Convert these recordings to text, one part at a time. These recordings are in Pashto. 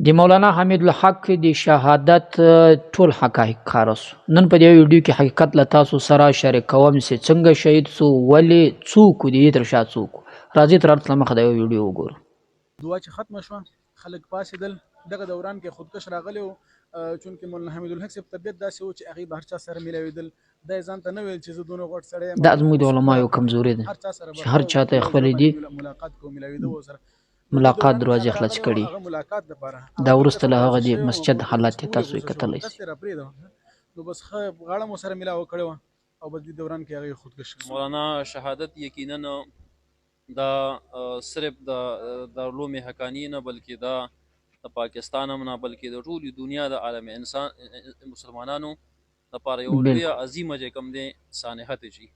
د مولانا حمید الحق د شهادت ټول حقایق ښکاره سو. نن په دې ویډیو کې حقیقت له تاسو سره شریکوم چې څنګه شهید سو، ولې، څوک و، د دې تر شا څوک و. راځئ تر هر څه له مخه دا یوه ویډیو وګورو. دعا چې ختمه شوه خلک پاڅېدل، دغه دوران کې خودکش راغلی و، چونکې مولانا حمید الحق صاحب طبیعت داسې و چې هغوی به هر چا سره ملاوېدل، دا یې ځان ته نه ویل چې زه دونه غټ سړی یم دا زموږ د علماوو کمزوري ده هر چا سره چې هر چا ته یې خپلې دي ملاقات کوو، ملاوېده ورسره. ملاقات دروازې خلاصې کړي. ملاقات لپاره دا وروسته له هغه د مسجد حالت یې تاسو یې کتلی شئ. نو بس ښه غاړه مو سره ملاوه کړې وه او بس دې دوران کې هغه خودکش. مولانا شهادت یقینا دا صرف د دارالعلوم حقاني نه، بلکې دا د پاکستان هم نه، بلکې د ټولې دنیا د عالم انسان مسلمانانو لپاره یو لویه عظیمه چې کوم دی سانحه دی. جی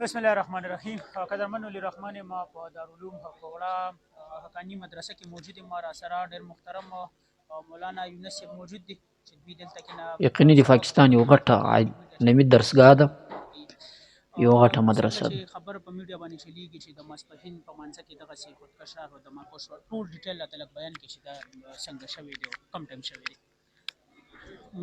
بسم الله الرحمن الرحیم. قدرمن ولي رحمان، ما په دارالعلوم پوړه حقاني مدرسه کې موجود یم. را سره ډېر محترم مولانا یونس صاحب موجود دی چې دوی دلته کې نه یقیني د پاکستان یو غټه علمي درسګاه ده، یو غټه مدرسه ده. خبر په میډیا باندې چلیږي چې د ماسپښین په مانځه کې دغسې خودکش راغی، دماکو شو. ټول ډیټیل راته لږ بیان کړي چې دا څنګه شوی دی او کوم ټایم شوی دی.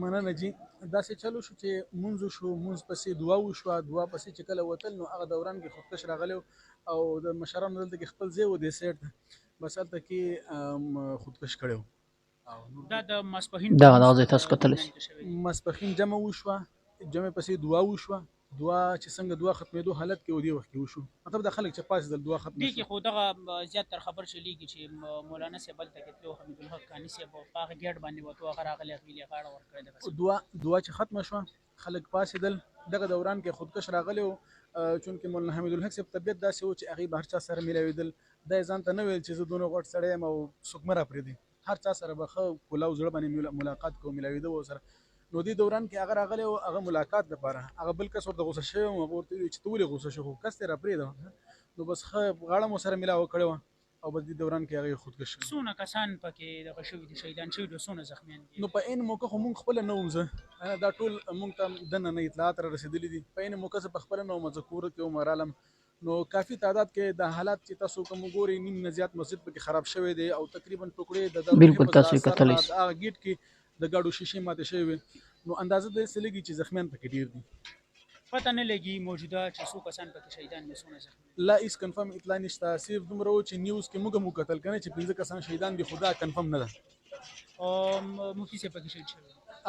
مننه جی. داسې چلو شو چې مونځ وشو، مونځ پسې دعا وشوه، دعا پسې چې کله وتل نو هغه دوران کې خودکش راغلی او د مشرانو دلته کې خپل ځای و دې سیټ ته، بس هلته کې خودکش کړی و. دا د ماسپښین دغه دغه ځای تاسو کتلی شئ. ماسپښین جمع وشوه، جمع پسې دعا وشوه، دعا چې څنګه دعا ختمېدو حالت کې و دې وخت کې وشو، مطلب دا خلک چې پاڅېدل دعا ختمه دې کې. خو دغه زیات تر خبر چلیږي چې مولانا صاحب هلته کې تلو، حمید الحق قاني صاحب په هغه ګېټ باندې وتو، هغه راغلی، هغوی له غاړه ورکړې دغسې. دعا چې ختمه شوه خلک پاڅېدل، دغه دوران کې خودکش راغلی و، چونکې مولانا حمید الحق صاحب طبیعت داسې و چې هغوی به هر چا سره ملاوېدل، دا یې ځان ته نه ویل چې زه دونه غټ سړی یم او څوک مه راپرېږدئ، هر چا سره به ښه کولاو زړه باندې ملاقات کوو، ملاوېده ورسره. نو دې دوران کې هغه راغلی و هغه ملاقات لپاره، هغه بل کس ورته غوسه شوی و، هغه ورته ویل چې ته ولې غوسه شو، خو کس ته یې راپرېږده. نو بس ښه غاړه مو سره ملاوه کړې وه او بس دې دوران کې هغه خودکش. څونه کسان پکې دغه شوي دي، شهیدان شوي دي، څونه زخمیان دي؟ نو په عین موقع خو مونږ خپله نه وم، زه دا ټول مونږ ته دننه اطلاعات را رسېدلي دي. په عین موقع زه په خپله نه وم، زه کور کې وم، رالم نو کافي تعداد کې دا حالات چې تاسو کوم وګورئ نیم نه زیات مسجد پکې خراب شوی دی او تقریبا ټوکړې د بالکل تاسو یې کتلی شئ. هغه ګیټ کې د ګاډو شیشې ماتې شوې وې، نو اندازه داسې لګي چې زخمیان پکې ډېر دي. پته نه لګي موجوده چې څو کسان پکې شهیدان دي، څونه زخمیان؟ لا هیڅ کنفرم اطلاع نشته، صرف دومره و چې نیوز کې موږ هم وکتل که نه چې 5 کسان شهیدان دي، خو دا کنفرم نه ده. او مفتي صاحب پکې شهید شوی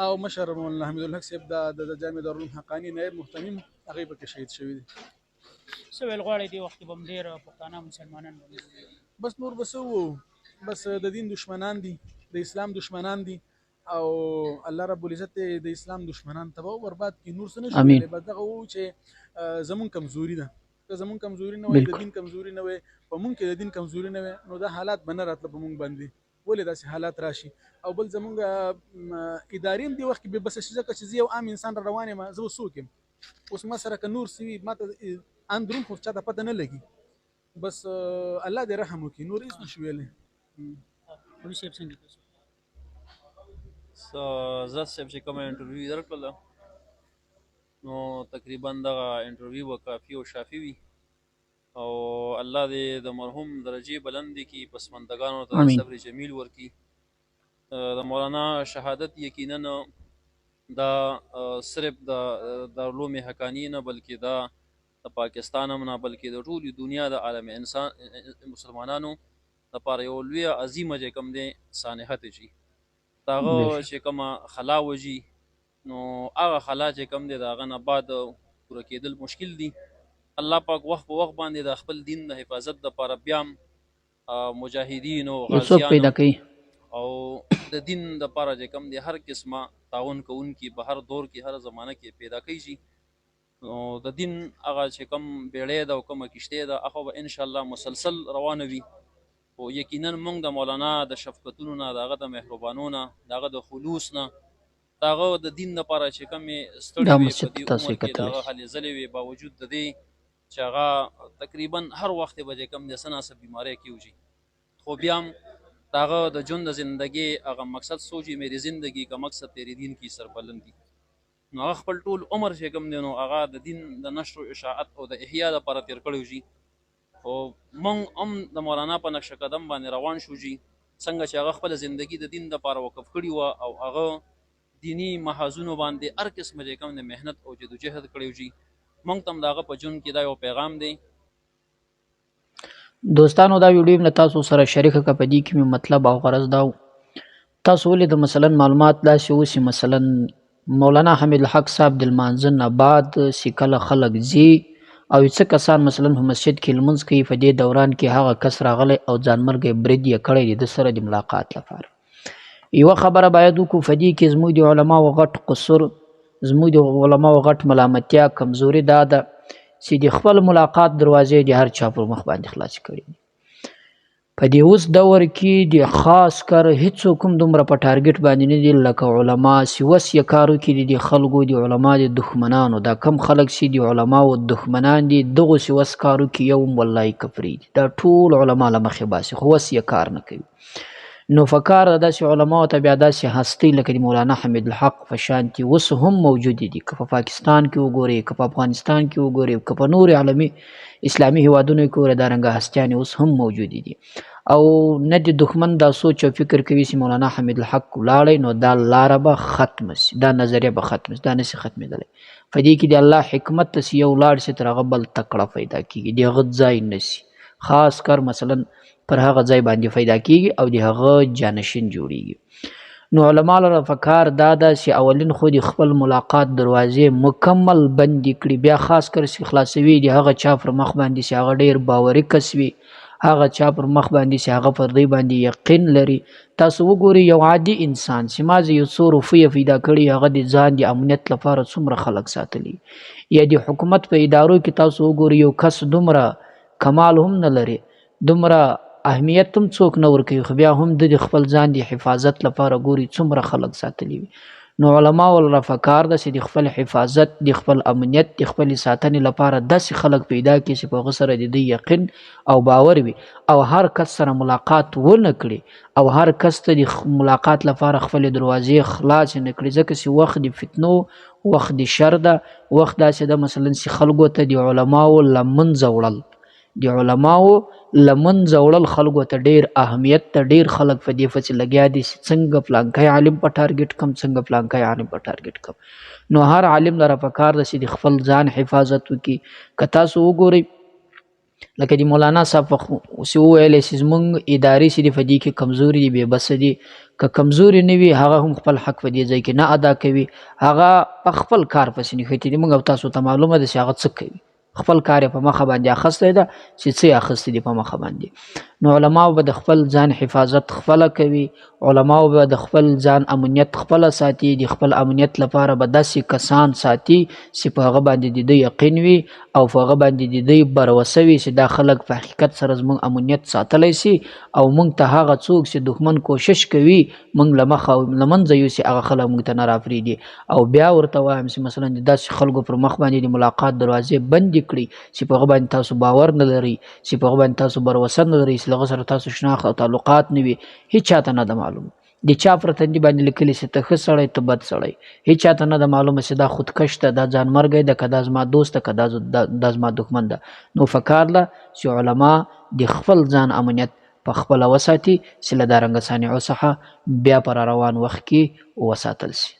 او مشر مولانا حمید الحق صاحب د جامع دارالعلوم حقاني نایب مهتمم هغوی پکې شهید شوي دي. څه ویل غواړئ دې وخت کې به هم ډېر پښتانه مسلمانان به؟ بس نور به څه وو، بس د دین دشمنان دي، د اسلام دشمنان دي او الله رب العزت د اسلام دشمنان تباه او برباد کړي، نور څه نه شو ویلی. بس دغه وو چې زمونږ کمزوري ده، که زمونږ کمزوري نه وای، د دین کمزوري نه وای، په مونږ کې د دین کمزوري نه وای، نو دا حالات به نه راتله په مونږ باندې. ولې داسې حالات راشي؟ او بل زمونږ ادارې هم دې وخت کې بې بسه شي، ځکه چې زه یو عام انسان را روان یم، زه به څوک یم؟ اوس ما سره که نور څه وي، ما ته اندرون خو چاته پته نه لګي. بس الله دې رحم وکړي، نور هېڅ نشو ویلی. صاحب څنګه؟ حضرت صاحب چې کومه انټرویو درکړله نو تقریبا دغه انټرویو به کافي او شافي وي او الله دې د مرحوم درجې بلندې کړي، پسماندګانو ته صبر جمیل ورکړي. د مولانا شهادت یقینا دا صرف د دارالعلوم حقاني نه، بلکې دا د پاکستان هم نه، بلکې د ټولې دنیا د عالم انسان مسلمانانو لپاره یو لویه عظیمه چې کوم دی سانحه دی. چې د هغه چې کومه خلا وځي نو هغه خلا چې کوم دی د هغه نه بعد پوره کېدل مشکل دي. الله پاک وخت په وخت باندې د خپل دین د حفاظت لپاره بیا مجاهدین او غازیانو او د دین لپاره چې کوم دی هر قسمه تعاون کوونکي په هر دور کې هر زمانه کې پیدا کوي. نو د دین هغه چې کوم بیړۍ ده او کومه کښتۍ ده هغه به انشاءالله مسلسل روانه وي. خو یقینا موږ د مولانا د شفقتونو نه، د هغه د مهربانو نه، د هغه د خلوص نه، د هغه د دین لپاره چې کومې ستړې وې په دې عمر کې، د هغه هلې ځلې وې، باوجود د دې چې هغه تقریبا هر وخت به چې کوم دی څه ناڅه بیماری کې وځي، خو بیا هم د هغه د ژوند د زندګۍ هغه مقصد سوچ میری زندګي کا مقصد تیرې دین کی سربلندي، نو هغه خپل ټول عمر چې کوم دی نو هغه د دین د نشر او اشاعت او د احیا لپاره تیر کړی جي. خو مونږ هم د مولانا په نقش قدم باندې روان شو جي. څنګه چې هغه خپله زندګي د دین دپاره وقف کړي وه او هغه دیني محاذونو باندې هر قسمه چې کوم دی محنت او جدوجهد کړی جي، موږ ته هم د هغه په ژوند کې دا یو پیغام دی. دوستانو دا ویډیو مې له تاسو سره شریکه کړه، په دې کې مې مطلب او غرض دا و تاسو ولید مثلا معلومات داسې اوسي، مثلا مولانا حمید الحق صاحب د لمانځه نه بعد چې کله خلک ځي او څه کسان مثلا په مسجد کې لمونځ کوي، په دې دوران کې هغه کس راغلی او ځانمرګی برید یې کړی دی د سره د ملاقات لپاره. یوه خبره باید وکړو، په دې کې زموږ د علماو غټ قصور، زموږ د علماو غټ ملامتیا کمزوري دا ده چې د خپل ملاقات دروازې د هر چا پر مخ باندې خلاصې کړي دي. په دې اوس دور کې د خاص کر هیڅوک هم دومره په ټارګټ باندې نه دي لکه علما چې وس یې کار وکړي د دې خلکو د علما د دښمنانو، دا کم خلک چې د علماو دښمنان دي دغو چې وس کار وکړي یو هم والله کفري دي، دا ټول علما له مخې باسي خو وس یې کار نه کوي. نو فکار ده داسې علماو ته بیا داسې هستۍ لکه د مولانا حمید الحق په شانتې اوس هم موجودې دي، که په پاکستان کې وګورئ، که په افغانستان کې وګورئ، که په نورو عالمي اسلامي هیوادونو کې وګورئ، دا رنګه هستیانې اوس هم موجودې دي. او نه د دښمن دا سوچ او فکر کوي چې مولانا حمید الحق ولاړی نو دا لاره به ختمه شي، دا نظریه به ختمه شي، دا نشي ختمېدلی. په دې کې د الله حکمت ته چې یو لاړ شي تر هغه بل تکړه پیدا کېږي، د هغه ځای نشي، خاص کر مثلا پر هغه ځای باندې پیدا کیږي او د هغه جانشین جوړیږي. نو علما لره پکار دا ده چې اولین خو د خپل ملاقات دروازې مکمل بندې کړي، بیا خاص کر چې خلاصوي د هغه چا پر مخ باندې چې هغه ډیر باوري کس وي، هغه چا پر مخ باندې چې هغه پر دوی باندې یقین لري. تاسو وګورئ یو عادي انسان چې مازې یو څو روپۍ پیدا کړي هغه د ځان د امنیت لپاره څومره خلک ساتلي، یا د حکومت په ادارو کې تاسو وګورئ یو کس دومره کمال هم نه لري، دومره اهمیت هم څوک نه ورکوي، خو بیا هم د خپل ځان د حفاظت لپاره ګوري څومره خلک ساتلي وي. نو علماو لره پکار ده چې د خپل حفاظت، د خپل امنیت، د خپلې ساتنې لپاره داسې خلک پیدا کړي چې په هغه سره د دوی یقین او باور وي او هر کس سره ملاقات ونه کړي او هر کس ته د ملاقات لپاره خپلې دروازې خلاصې نه کړي، ځکه چې وخت د فتنو، وخت د شر ده، وخت داسې ده مثلا چې خلکو ته د علماو له منځه وړل، د علماو له منځه وړل خلکو ته ډیر اهمیت ته، ډیر خلک په دې پسې لګیا دي چې څنګه پلانکی عالم په ټارګټ کم، څنګه پلانکی عالم په ټارګټ کم. نو هر عالم لره پکار ده چې د خپل ځان حفاظت وکړي. که تاسو وګورئ لکه د مولانا صاحب چې وویل چې زمونږ ادارې چې دي په دې کې کمزوري دي، بې بسه دي، که کمزوري نه وي هغه هم خپل حق په دې ځای کې نه ادا کوي، هغه په خپل کار پسې نښتي دي. موږ او تاسو ته معلومه ده چې هغه څه کوي، خپل کار یې په مخه باندې اخیستی ده چې څه یې اخیستي دي په مخه باندې. نو علماو به د خپل ځان حفاظت خپله کوي، علماو به د خپل ځان امنیت خپله ساتي، د خپل امنیت لپاره به داسې کسان ساتي چې په هغه باندې د دوی یقین وي او په هغه باندې د دوی باروسه وي چې دا خلک په حقیقت سره زموږ امنیت ساتلی شي او موږ ته هغه څوک چې دښمن کوشش کوي موږ له مخه له منځه یوسي هغه خلک موږ ته نه راپرېږدي. او بیا ورته وایم چې مثلا د داسې خلکو پر مخ باندې د ملاقات دروازې بندې کړئ چې په هغه باندې تاسو باور نه لرئ، چې په هغه باندې تاسو باروسه نه لرئ، چې له هغه سره تاسو شناخت او تعلقات نه وي، هیچا ته نه ده معلوم. د چا پر تندي باندې لیکلي چې ته ښه سړی ته بد سړی، هیچا ته نه ده معلومه چې دا خودکش ده، دا ځانمرګی ده، که دا زما دوست ده، که دا زما دښمن ده. نو پکار ده چې علما د خپل ځان امنیت په خپله وساتي چې له دا رنګه صانعو څخه بیا په را روان وخت کې وساتل شي.